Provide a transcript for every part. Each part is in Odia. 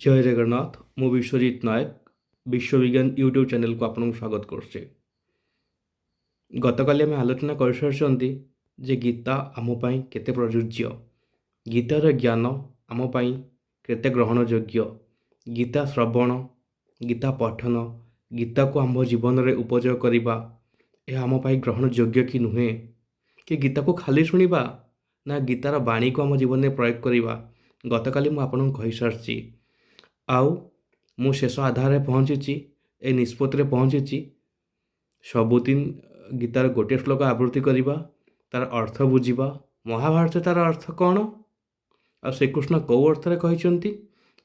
ଜୟ ଜଗନ୍ନାଥ। ମୁଁ ବିଶ୍ୱଜିତ ନାୟକ, ବିଶ୍ୱବିଜ୍ଞାନ ୟୁଟ୍ୟୁବ୍ ଚ୍ୟାନେଲକୁ ଆପଣଙ୍କୁ ସ୍ୱାଗତ କରୁଛି। ଗତକାଲି ଆମେ ଆଲୋଚନା କରିସାରିଛନ୍ତି ଯେ ଗୀତା ଆମ ପାଇଁ କେତେ ପ୍ରଯୁଜ୍ୟ, ଗୀତାର ଜ୍ଞାନ ଆମ ପାଇଁ କେତେ ଗ୍ରହଣଯୋଗ୍ୟ, ଗୀତା ଶ୍ରବଣ, ଗୀତା ପଠନ, ଗୀତାକୁ ଆମ୍ଭ ଜୀବନରେ ଉପଯୋଗ କରିବା ଏହା ଆମ ପାଇଁ ଗ୍ରହଣଯୋଗ୍ୟ କି ନୁହେଁ, କି ଗୀତାକୁ ଖାଲି ଶୁଣିବା ନା ଗୀତାର ବାଣୀକୁ ଆମ ଜୀବନରେ ପ୍ରୟୋଗ କରିବା। ଗତକାଲି ମୁଁ ଆପଣଙ୍କୁ କହିସାରିଛି ଆଉ ମୁଁ ଶେଷ ଆଧାରରେ ପହଞ୍ଚିଛି, ଏ ନିଷ୍ପତ୍ତିରେ ପହଞ୍ଚିଛି। ସବୁଦିନ ଗୀତାର ଗୋଟିଏ ଶ୍ଲୋକ ଆବୃତ୍ତି କରିବା, ତାର ଅର୍ଥ ବୁଝିବା, ମହାଭାରତ ତାର ଅର୍ଥ କ'ଣ ଆଉ ଶ୍ରୀକୃଷ୍ଣ କେଉଁ ଅର୍ଥରେ କହିଛନ୍ତି,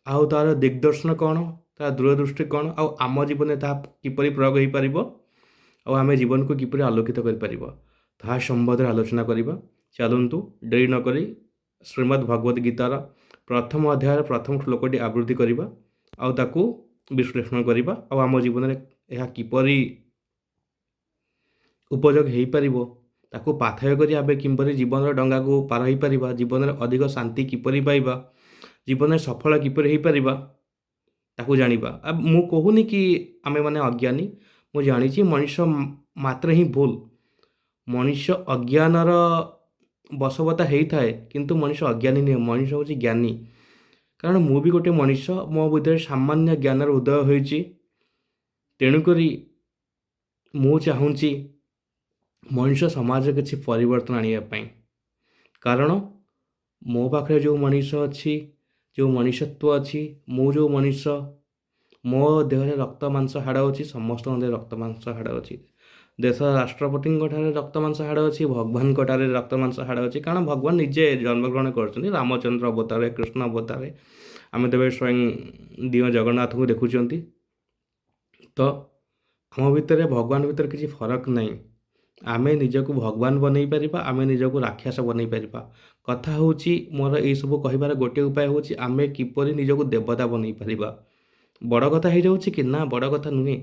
ଆଉ ତାର ଦିଗ୍ଦର୍ଶନ କ'ଣ, ତାର ଦୂରଦୃଷ୍ଟି କ'ଣ, ଆଉ ଆମ ଜୀବନରେ ତାହା କିପରି ପ୍ରୟୋଗ ହୋଇପାରିବ, ଆଉ ଆମେ ଜୀବନକୁ କିପରି ଆଲୋକିତ କରିପାରିବା, ତାହା ସମ୍ବନ୍ଧରେ ଆଲୋଚନା କରିବା। ଚାଲନ୍ତୁ ଡେରି ନକରି ଶ୍ରୀମଦ୍ ଭଗବତ ଗୀତାର ପ୍ରଥମ ଅଧ୍ୟାୟର ପ୍ରଥମ ଶ୍ଲୋକଟି ଆବୃତ୍ତି କରିବା ଆଉ ତାକୁ ବିଶ୍ଳେଷଣ କରିବା, ଆଉ ଆମ ଜୀବନରେ ଏହା କିପରି ଉପଯୋଗ ହୋଇପାରିବ, ତାକୁ ପାଥେୟ କରି ଆମେ କିପରି ଜୀବନର ଡଙ୍ଗାକୁ ପାର ହୋଇପାରିବା, ଜୀବନରେ ଅଧିକ ଶାନ୍ତି କିପରି ପାଇବା, ଜୀବନରେ ସଫଳ କିପରି ହୋଇପାରିବା, ତାକୁ ଜାଣିବା। ମୁଁ କହୁନି କି ଆମେମାନେ ଅଜ୍ଞାନୀ, ମୁଁ ଜାଣିଛି ମଣିଷ ମାତ୍ରେ ହିଁ ଭୁଲ, ମଣିଷ ଅଜ୍ଞାନର ବଶବତା ହେଇଥାଏ, କିନ୍ତୁ ମଣିଷ ଅଜ୍ଞାନୀ ନୁହେଁ, ମଣିଷ ହେଉଛି ଜ୍ଞାନୀ। କାରଣ ମୁଁ ବି ଗୋଟେ ମଣିଷ, ମୋ ଭିତରେ ସାମାନ୍ୟ ଜ୍ଞାନର ଉଦୟ ହୋଇଛି। ତେଣୁକରି ମୁଁ ଚାହୁଁଛି ମଣିଷ ସମାଜରେ କିଛି ପରିବର୍ତ୍ତନ ଆଣିବା ପାଇଁ। କାରଣ ମୋ ପାଖରେ ଯେଉଁ ମଣିଷ ଅଛି, ଯେଉଁ ମଣିଷତ୍ୱ ଅଛି, ମୁଁ ଯେଉଁ ମଣିଷ, ମୋ ଦେହରେ ରକ୍ତ ମାଂସ ହାଡ଼ ଅଛି, ସମସ୍ତଙ୍କ ଦେହରେ ରକ୍ତ ମାଂସ ହାଡ଼ ଅଛି। ଦେଶର ରାଷ୍ଟ୍ରପତିଙ୍କ ଠାରେ ରକ୍ତ ମାଂସ ହାଡ଼ ଅଛି, ଭଗବାନଙ୍କ ଠାରେ ରକ୍ତ ମାଂସ ହାଡ଼ ଅଛି। କାରଣ ଭଗବାନ ନିଜେ ଜନ୍ମଗ୍ରହଣ କରିଛନ୍ତି ରାମଚନ୍ଦ୍ର ଅବତାରରେ, କୃଷ୍ଣ ଅବତାରରେ। ଆମେ ତେବେ ସ୍ୱୟଂ ଦିଅଁ ଜଗନ୍ନାଥଙ୍କୁ ଦେଖୁଛନ୍ତି। ତ ଆମ ଭିତରେ ଭଗବାନ ଭିତରେ କିଛି ଫରକ ନାହିଁ। ଆମେ ନିଜକୁ ଭଗବାନ ବନେଇ ପାରିବା, ଆମେ ନିଜକୁ ରାକ୍ଷସ ବନେଇ ପାରିବା। କଥା ହେଉଛି ମୋର ଏଇସବୁ କହିବାର ଗୋଟିଏ ଉପାୟ ହେଉଛି ଆମେ କିପରି ନିଜକୁ ଦେବତା ବନେଇ ପାରିବା। ବଡ଼ କଥା ହେଇଯାଉଛି କି ନା? ବଡ଼ କଥା ନୁହେଁ।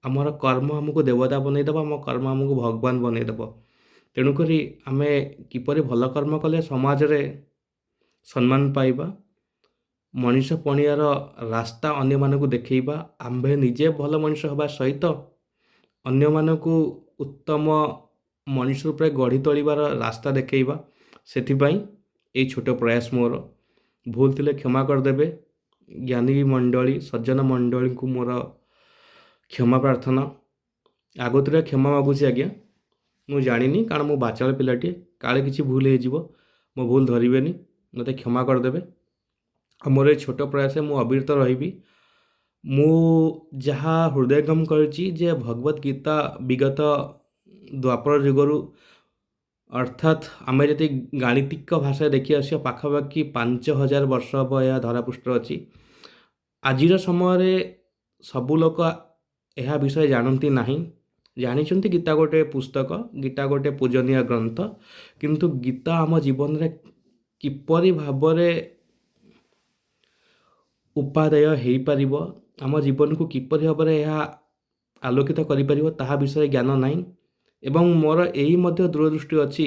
ଆମର କର୍ମ ଆମକୁ ଦେବତା ବନେଇଦେବ, ଆମ କର୍ମ ଆମକୁ ଭଗବାନ ବନେଇଦେବ। ତେଣୁକରି ଆମେ କିପରି ଭଲ କର୍ମ କଲେ ସମାଜରେ ସମ୍ମାନ ପାଇବା, ମଣିଷ ପଣିଆର ରାସ୍ତା ଅନ୍ୟମାନଙ୍କୁ ଦେଖେଇବା, ଆମ୍ଭେ ନିଜେ ଭଲ ମଣିଷ ହେବା ସହିତ ଅନ୍ୟମାନଙ୍କୁ ଉତ୍ତମ ମଣିଷ ରୂପରେ ଗଢ଼ି ତୋଳିବାର ରାସ୍ତା ଦେଖେଇବା, ସେଥିପାଇଁ ଏଇ ଛୋଟ ପ୍ରୟାସ ମୋର। ଭୁଲ ଥିଲେ କ୍ଷମା କରିଦେବେ। ଜ୍ଞାନୀ ମଣ୍ଡଳୀ, ସଜ୍ଜନ ମଣ୍ଡଳୀଙ୍କୁ ମୋର କ୍ଷମା ପ୍ରାର୍ଥନା। ଆଗତୁରା କ୍ଷମା ମାଗୁଛି ଆଜ୍ଞା, ମୁଁ ଜାଣିନି, କାରଣ ମୁଁ ବାଚାଳ ପିଲାଟିଏ, କାଳେ କିଛି ଭୁଲ ହେଇଯିବ, ମୋ ଭୁଲ ଧରିବେନି, ମୋତେ କ୍ଷମା କରିଦେବେ। ଆଉ ମୋର ଏ ଛୋଟ ପ୍ରୟାସରେ ମୁଁ ଅବିରତ ରହିବି। ମୁଁ ଯାହା ହୃଦୟଙ୍ଗମ କରିଛି ଯେ ଭଗବତ ଗୀତା ବିଗତ ଦ୍ୱାପର ଯୁଗରୁ, ଅର୍ଥାତ୍ ଆମେ ଯଦି ଗାଣିତିକ ଭାଷାରେ ଦେଖି ଆସିବା ପାଖାପାଖି 5000 ବର୍ଷ ହେବ ଏହା ଧରାପୃଷ୍ଠରେ ଅଛି। ଆଜିର ସମୟରେ ସବୁ ଲୋକ ଏହା ବିଷୟରେ ଜାଣନ୍ତି ନାହିଁ। ଜାଣିଛନ୍ତି ଗୀତା ଗୋଟେ ପୁସ୍ତକ, ଗୀତା ଗୋଟେ ପୂଜନୀୟ ଗ୍ରନ୍ଥ, କିନ୍ତୁ ଗୀତା ଆମ ଜୀବନରେ କିପରି ଭାବରେ ଉପାଦେୟ ହେଇପାରିବ, ଆମ ଜୀବନକୁ କିପରି ଭାବରେ ଏହା ଆଲୋକିତ କରିପାରିବ, ତାହା ବିଷୟରେ ଜ୍ଞାନ ନାହିଁ। ଏବଂ ମୋର ଏଇ ମଧ୍ୟ ଦୂରଦୃଷ୍ଟି ଅଛି,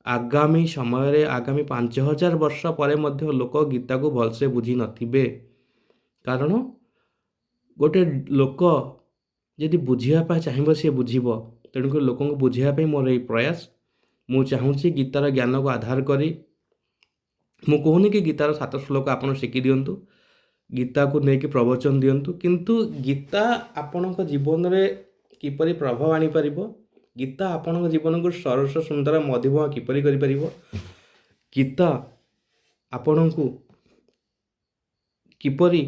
ଆଗାମୀ ସମୟରେ, ଆଗାମୀ 5000 ବର୍ଷ ପରେ ମଧ୍ୟ ଲୋକ ଗୀତାକୁ ଭଲସେ ବୁଝି ନଥିବେ। କାରଣ ଗୋଟେ ଲୋକ ଯଦି ବୁଝିବା ପାଇଁ ଚାହିଁବ ସିଏ ବୁଝିବ। ତେଣୁକରି ଲୋକଙ୍କୁ ବୁଝିବା ପାଇଁ ମୋର ଏଇ ପ୍ରୟାସ। ମୁଁ ଚାହୁଁଛି ଗୀତାର ଜ୍ଞାନକୁ ଆଧାର କରି, ମୁଁ କହୁନି କି ଗୀତାର 7 ଶ୍ଲୋକ ଆପଣ ଶିଖି ଦିଅନ୍ତୁ, ଗୀତାକୁ ନେଇକି ପ୍ରବଚନ ଦିଅନ୍ତୁ, କିନ୍ତୁ ଗୀତା ଆପଣଙ୍କ ଜୀବନରେ କିପରି ପ୍ରଭାବ ଆଣିପାରିବ, ଗୀତା ଆପଣଙ୍କ ଜୀବନକୁ ସରସ ସୁନ୍ଦର ମଧୁମୟ କିପରି କରିପାରିବ, ଗୀତା ଆପଣଙ୍କୁ କିପରି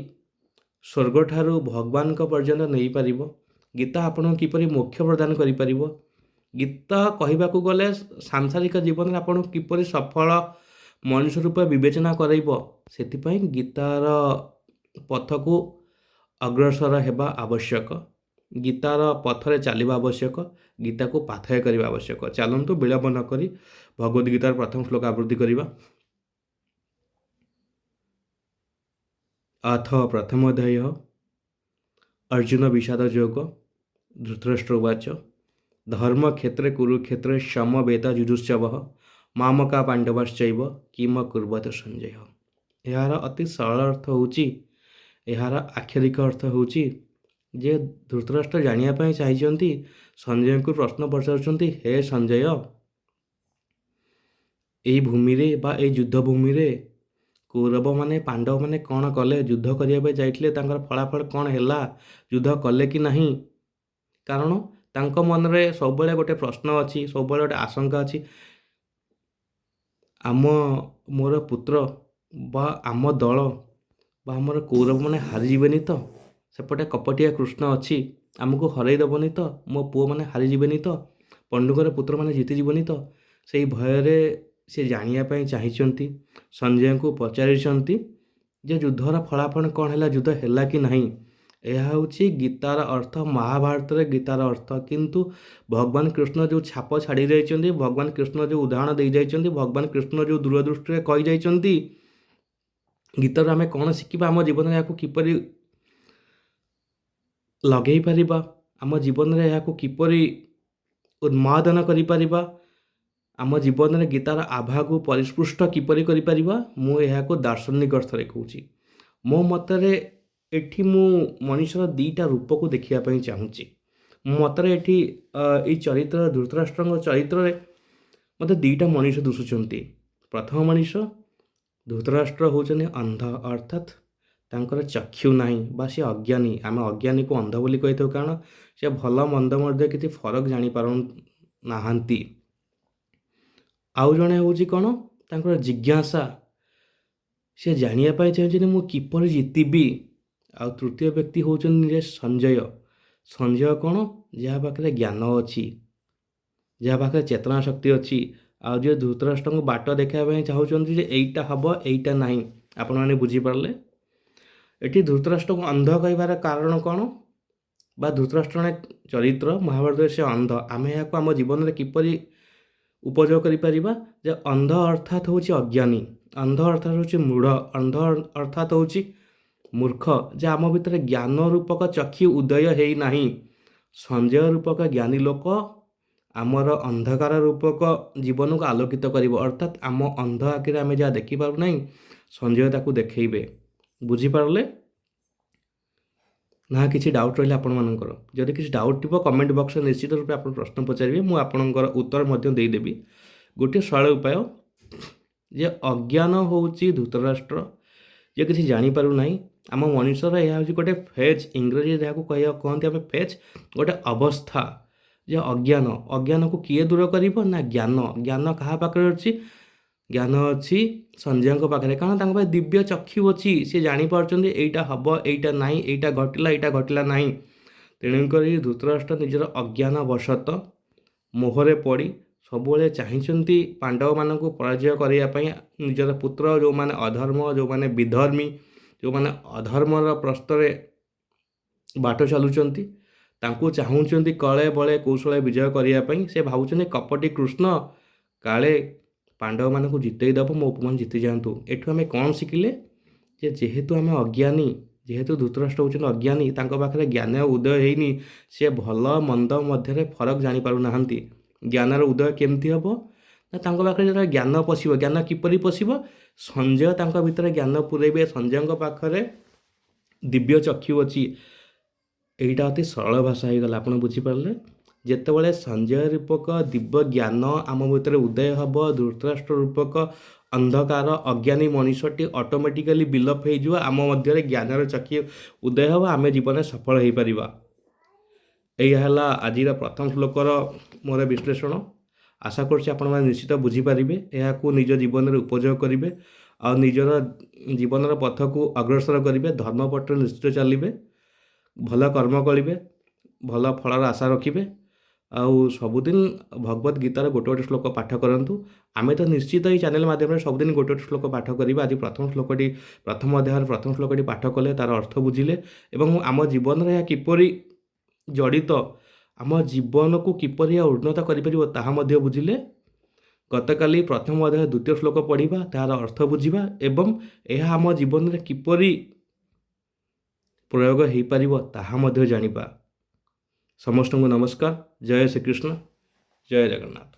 ସ୍ୱର୍ଗଠାରୁ ଭଗବାନଙ୍କ ପର୍ଯ୍ୟନ୍ତ ନେଇପାରିବ, ଗୀତା ଆପଣଙ୍କୁ କିପରି ମୋକ୍ଷ ପ୍ରଦାନ କରିପାରିବ, ଗୀତା କହିବାକୁ ଗଲେ ସାଂସାରିକ ଜୀବନରେ ଆପଣଙ୍କୁ କିପରି ସଫଳ ମଣିଷ ରୂପେ ବିବେଚନା କରାଇବ, ସେଥିପାଇଁ ଗୀତାର ପଥକୁ ଅଗ୍ରସର ହେବା ଆବଶ୍ୟକ, ଗୀତାର ପଥରେ ଚାଲିବା ଆବଶ୍ୟକ, ଗୀତାକୁ ପାଥେୟ କରିବା ଆବଶ୍ୟକ। ଚାଲନ୍ତୁ ବିଳମ୍ବ ନ କରି ଭଗବତ ଗୀତାର ପ୍ରଥମ ଶ୍ଲୋକ ଆବୃତ୍ତି କରିବା। ଅଥ ପ୍ରଥମ ଅଧ୍ୟାୟ, ଅର୍ଜୁନ ବିଷାଦ ଯୋଗ, ଧୃତରାଷ୍ଟ୍ର ଉବାଚ, ଧର୍ମକ୍ଷେତ୍ରେ କୁରୁକ୍ଷେତ୍ରେ ସମବେତ ଯୁଯୁତ୍ସବଃ ମାମକା ପାଣ୍ଡବଶ୍ଚୈବ କିମ କୁର୍ବତ ସଞ୍ଜୟ। ଏହାର ଅତି ସରଳ ଅର୍ଥ ହେଉଛି, ଏହାର ଆକ୍ଷରିକ ଅର୍ଥ ହେଉଛି ଯେ ଧୃତରାଷ୍ଟ୍ର ଜାଣିବା ପାଇଁ ଚାହିଁଛନ୍ତି, ସଞ୍ଜୟଙ୍କୁ ପ୍ରଶ୍ନ ପଚାରୁଛନ୍ତି, ହେ ସଞ୍ଜୟ, ଏଇ ଭୂମିରେ ବା ଏଇ ଯୁଦ୍ଧ ଭୂମିରେ କୌରବମାନେ ପାଣ୍ଡବମାନେ କ'ଣ କଲେ? ଯୁଦ୍ଧ କରିବା ପାଇଁ ଯାଇଥିଲେ, ତାଙ୍କର ଫଳାଫଳ କ'ଣ ହେଲା? ଯୁଦ୍ଧ କଲେ କି ନାହିଁ? କାରଣ ତାଙ୍କ ମନରେ ସବୁବେଳେ ଗୋଟେ ପ୍ରଶ୍ନ ଅଛି, ସବୁବେଳେ ଗୋଟେ ଆଶଙ୍କା ଅଛି, ଆମ ମୋର ପୁତ୍ର ବା ଆମ ଦଳ ବା ଆମର କୌରବମାନେ ହାରିଯିବେନି ତ? ସେପଟେ କପଟିଆ କୃଷ୍ଣ ଅଛି, ଆମକୁ ହରାଇ ଦେବନି ତ? ମୋ ପୁଅମାନେ ହାରିଯିବେନି ତ? ପଣ୍ଡୁଙ୍କର ପୁତ୍ରମାନେ ଜିତିଯିବନି ତ? ସେଇ ଭୟରେ ସେ ଜାଣିବା ପାଇଁ ଚାହିଁଛନ୍ତି, ସଞ୍ଜୟଙ୍କୁ ପଚାରିଛନ୍ତି ଯେ ଯୁଦ୍ଧର ଫଳାଫଳ କ'ଣ ହେଲା, ଯୁଦ୍ଧ ହେଲା କି ନାହିଁ। ଏହା ହେଉଛି ଗୀତାର ଅର୍ଥ, ମହାଭାରତରେ ଗୀତାର ଅର୍ଥ। କିନ୍ତୁ ଭଗବାନ କୃଷ୍ଣ ଯେଉଁ ଛାପ ଛାଡ଼ି ଯାଇଛନ୍ତି, ଭଗବାନ କୃଷ୍ଣ ଯେଉଁ ଉଦାହରଣ ଦେଇଯାଇଛନ୍ତି, ଭଗବାନ କୃଷ୍ଣ ଯେଉଁ ଦୂରଦୃଷ୍ଟିରେ କହିଯାଇଛନ୍ତି, ଗୀତାରୁ ଆମେ କ'ଣ ଶିଖିବା, ଆମ ଜୀବନରେ ଏହାକୁ କିପରି ଲଗେଇ ପାରିବା, ଆମ ଜୀବନରେ ଏହାକୁ କିପରି ଉନ୍ମାଦନ କରିପାରିବା, ଆମ ଜୀବନରେ ଗୀତାର ଆଭାକୁ ପରିସ୍ପୃଷ୍ଟ କିପରି କରିପାରିବା, ମୁଁ ଏହାକୁ ଦାର୍ଶନିକ ଅର୍ଥରେ କହୁଛି। ମୋ ମତରେ ଏଠି ମୁଁ ମଣିଷର ଦୁଇଟା ରୂପକୁ ଦେଖିବା ପାଇଁ ଚାହୁଁଛି। ମୋ ମତରେ ଏଠି ଏଇ ଚରିତ୍ର, ଧୃତରାଷ୍ଟ୍ରଙ୍କ ଚରିତ୍ରରେ ମୋତେ ଦୁଇଟା ମଣିଷ ଦିଶୁଛନ୍ତି। ପ୍ରଥମ ମଣିଷ ଧୃତରାଷ୍ଟ୍ର ହେଉଛନ୍ତି ଅନ୍ଧ, ଅର୍ଥାତ୍ ତାଙ୍କର ଚକ୍ଷୁ ନାହିଁ ବା ସେ ଅଜ୍ଞାନୀ। ଆମେ ଅଜ୍ଞାନୀକୁ ଅନ୍ଧ ବୋଲି କହିଥାଉ, କାରଣ ସେ ଭଲ ମନ୍ଦ ମଧ୍ୟ କିଛି ଫରକ ଜାଣିପାରୁନାହାନ୍ତି। ଆଉ ଜଣେ ହେଉଛି କ'ଣ, ତାଙ୍କର ଜିଜ୍ଞାସା, ସେ ଜାଣିବା ପାଇଁ ଚାହୁଁଛନ୍ତି ମୁଁ କିପରି ଜିତିବି। ଆଉ ତୃତୀୟ ବ୍ୟକ୍ତି ହେଉଛନ୍ତି ଯେ ସଞ୍ଜୟ। ସଞ୍ଜୟ କ'ଣ, ଯାହା ପାଖରେ ଜ୍ଞାନ ଅଛି, ଯାହା ପାଖରେ ଚେତନା ଶକ୍ତି ଅଛି, ଆଉ ଯିଏ ଧୃତରାଷ୍ଟ୍ରଙ୍କୁ ବାଟ ଦେଖାଇବା ପାଇଁ ଚାହୁଁଛନ୍ତି ଯେ ଏଇଟା ହେବ, ଏଇଟା ନାହିଁ। ଆପଣମାନେ ବୁଝିପାରିଲେ? ଏଠି ଧୃତରାଷ୍ଟ୍ରକୁ ଅନ୍ଧ କହିବାର କାରଣ କ'ଣ, ବା ଧୃତରାଷ୍ଟ୍ର ଜଣେ ଚରିତ୍ର ମହାଭାରତରେ ସେ ଅନ୍ଧ। ଆମେ ଏହାକୁ ଆମ ଜୀବନରେ କିପରି ଉପଯୋଗ କରିପାରିବା? ଯେ ଅନ୍ଧ ଅର୍ଥାତ୍ ହେଉଛି ଅଜ୍ଞାନୀ, ଅନ୍ଧ ଅର୍ଥାତ୍ ହେଉଛି ମୂଢ଼, ଅନ୍ଧ ଅର୍ଥାତ୍ ହେଉଛି ମୂର୍ଖ, ଯେ ଆମ ଭିତରେ ଜ୍ଞାନ ରୂପକ ଚକ୍ଷୁ ଉଦୟ ହେଇନାହିଁ। ସଞ୍ଜୟ ରୂପକ ଜ୍ଞାନୀ ଲୋକ ଆମର ଅନ୍ଧକାର ରୂପକ ଜୀବନକୁ ଆଲୋକିତ କରିବ, ଅର୍ଥାତ୍ ଆମ ଅନ୍ଧ ଆଖିରେ ଆମେ ଯାହା ଦେଖିପାରୁନାହିଁ ସଞ୍ଜୟ ତାକୁ ଦେଖେଇବେ। ବୁଝିପାରିଲେ ନା କିଛି ଡାଉଟ୍ ରହିଲା ଆପଣମାନଙ୍କର? ଯଦି କିଛି ଡାଉଟ୍ ଥିବ କମେଣ୍ଟ ବକ୍ସରେ ନିଶ୍ଚିତ ରୂପେ ଆପଣ ପ୍ରଶ୍ନ ପଚାରିବେ, ମୁଁ ଆପଣଙ୍କର ଉତ୍ତର ମଧ୍ୟ ଦେଇଦେବି। ଗୋଟିଏ ସରଳ ଉପାୟ ଯେ ଅଜ୍ଞାନ ହେଉଛି ଧୃତରାଷ୍ଟ୍ର, ଯିଏ କିଛି ଜାଣିପାରୁନାହିଁ। ଆମ ମଣିଷର ଏହା ହେଉଛି ଗୋଟେ ଫେଜ୍, ଇଂରାଜୀରେ ଯାହାକୁ କହନ୍ତି ଆମେ ଫେଜ୍, ଗୋଟେ ଅବସ୍ଥା ଯେ ଅଜ୍ଞାନ। ଅଜ୍ଞାନକୁ କିଏ ଦୂର କରିବ? ନା ଜ୍ଞାନ। ଜ୍ଞାନ କାହା ପାଖରେ ଅଛି? ଜ୍ଞାନ ଅଛି ସଞ୍ଜୟଙ୍କ ପାଖରେ, କାରଣ ତାଙ୍କ ପାଖରେ ଦିବ୍ୟ ଚକ୍ଷୁ ଅଛି। ସେ ଜାଣିପାରୁଛନ୍ତି ଏଇଟା ହେବ, ଏଇଟା ନାହିଁ, ଏଇଟା ଘଟିଲା, ଏଇଟା ଘଟିଲା ନାହିଁ। ତେଣୁକରି ଧୃତରାଷ୍ଟ୍ର ନିଜର ଅଜ୍ଞାନ ବଶତଃ ମୋହରେ ପଡ଼ି ସବୁବେଳେ ଚାହିଁଛନ୍ତି ପାଣ୍ଡବମାନଙ୍କୁ ପରାଜୟ କରିବା ପାଇଁ। ନିଜର ପୁତ୍ର ଯେଉଁମାନେ ଅଧର୍ମ, ଯେଉଁମାନେ ବିଧର୍ମୀ, ଯେଉଁମାନେ ଅଧର୍ମର ପ୍ରସ୍ତରେ ବାଟ ଚାଲୁଛନ୍ତି, ତାଙ୍କୁ ଚାହୁଁଛନ୍ତି କଳେ ବଳେ କୌଶଳେ ବିଜୟ କରିବା ପାଇଁ। ସେ ଭାବୁଛନ୍ତି କପଟି କୃଷ୍ଣ କାଳେ ପାଣ୍ଡବମାନଙ୍କୁ ଜିତେଇ ଦେବ, ମୋ ପୁଅମାନେ ଜିତିଯାଆନ୍ତୁ। ଏଠୁ ଆମେ କ'ଣ ଶିଖିଲେ? ଯେ ଯେହେତୁ ଆମେ ଅଜ୍ଞାନୀ, ଯେହେତୁ ଧୃତରାଷ୍ଟ୍ର ହେଉଛନ୍ତି ଅଜ୍ଞାନୀ, ତାଙ୍କ ପାଖରେ ଜ୍ଞାନ ଉଦୟ ହେଇନି, ସେ ଭଲ ମନ୍ଦ ମଧ୍ୟରେ ଫରକ ଜାଣିପାରୁନାହାନ୍ତି। ଜ୍ଞାନର ଉଦୟ କେମିତି ହେବ? ନା ତାଙ୍କ ପାଖରେ ଯେତେବେଳେ ଜ୍ଞାନ ପଶିବ। ଜ୍ଞାନ କିପରି ପଶିବ? ସଞ୍ଜୟ ତାଙ୍କ ଭିତରେ ଜ୍ଞାନ ପୁରେଇବେ। ସଞ୍ଜୟଙ୍କ ପାଖରେ ଦିବ୍ୟ ଚକ୍ଷୁ ଅଛି। ଏଇଟା ଅତି ସରଳ ଭାଷା ହେଇଗଲା, ଆପଣ ବୁଝିପାରିଲେ? ଯେତେବେଳେ ସଞ୍ଜୟ ରୂପକ ଦିବ୍ୟ ଜ୍ଞାନ ଆମ ଭିତରେ ଉଦୟ ହେବ, ଧୃତରାଷ୍ଟ୍ର ରୂପକ ଅନ୍ଧକାର ଅଜ୍ଞାନୀ ମଣିଷଟି ଅଟୋମେଟିକାଲି ବିଲୋପ ହେଇଯିବ। ଆମ ମଧ୍ୟରେ ଜ୍ଞାନର ଚକ୍ଷୁ ଉଦୟ ହେବ, ଆମେ ଜୀବନରେ ସଫଳ ହେଇପାରିବା। ଏଇଆ ହେଲା ଆଜିର ପ୍ରଥମ ଶ୍ଲୋକର ମୋର ବିଶ୍ଳେଷଣ। ଆଶା କରୁଛି ଆପଣମାନେ ନିଶ୍ଚିତ ବୁଝିପାରିବେ, ଏହାକୁ ନିଜ ଜୀବନରେ ଉପଯୋଗ କରିବେ ଆଉ ନିଜର ଜୀବନର ପଥକୁ ଅଗ୍ରସର କରିବେ, ଧର୍ମପଥରେ ନିଶ୍ଚିତ ଚାଲିବେ, ଭଲ କର୍ମ କରିବେ, ଭଲ ଫଳର ଆଶା ରଖିବେ। ଆଉ ସବୁଦିନ ଭଗବତ ଗୀତାର ଗୋଟେ ଗୋଟେ ଶ୍ଲୋକ ପାଠ କରନ୍ତୁ। ଆମେ ତ ନିଶ୍ଚିତ ଏଇ ଚ୍ୟାନେଲ୍ ମାଧ୍ୟମରେ ସବୁଦିନ ଗୋଟେ ଗୋଟେ ଶ୍ଲୋକ ପାଠ କରିବା। ଆଜି ପ୍ରଥମ ଶ୍ଲୋକଟି, ପ୍ରଥମ ଅଧ୍ୟାୟର ପ୍ରଥମ ଶ୍ଲୋକଟି ପାଠ କଲେ, ତା'ର ଅର୍ଥ ବୁଝିଲେ ଏବଂ ଆମ ଜୀବନରେ ଏହା କିପରି ଜଡ଼ିତ, ଆମ ଜୀବନକୁ କିପରି ଏହା ଉନ୍ନତ କରିପାରିବ ତାହା ମଧ୍ୟ ବୁଝିଲେ। ଗତକାଲି ପ୍ରଥମ ଅଧ୍ୟାୟ ଦ୍ୱିତୀୟ ଶ୍ଲୋକ ପଢ଼ିବା, ତାହାର ଅର୍ଥ ବୁଝିବା ଏବଂ ଏହା ଆମ ଜୀବନରେ କିପରି ପ୍ରୟୋଗ ହେଇପାରିବ ତାହା ମଧ୍ୟ ଜାଣିବା। ସମସ୍ତଙ୍କୁ ନମସ୍କାର। ଜୟ ଶ୍ରୀକୃଷ୍ଣ, ଜୟ ଜଗନ୍ନାଥ।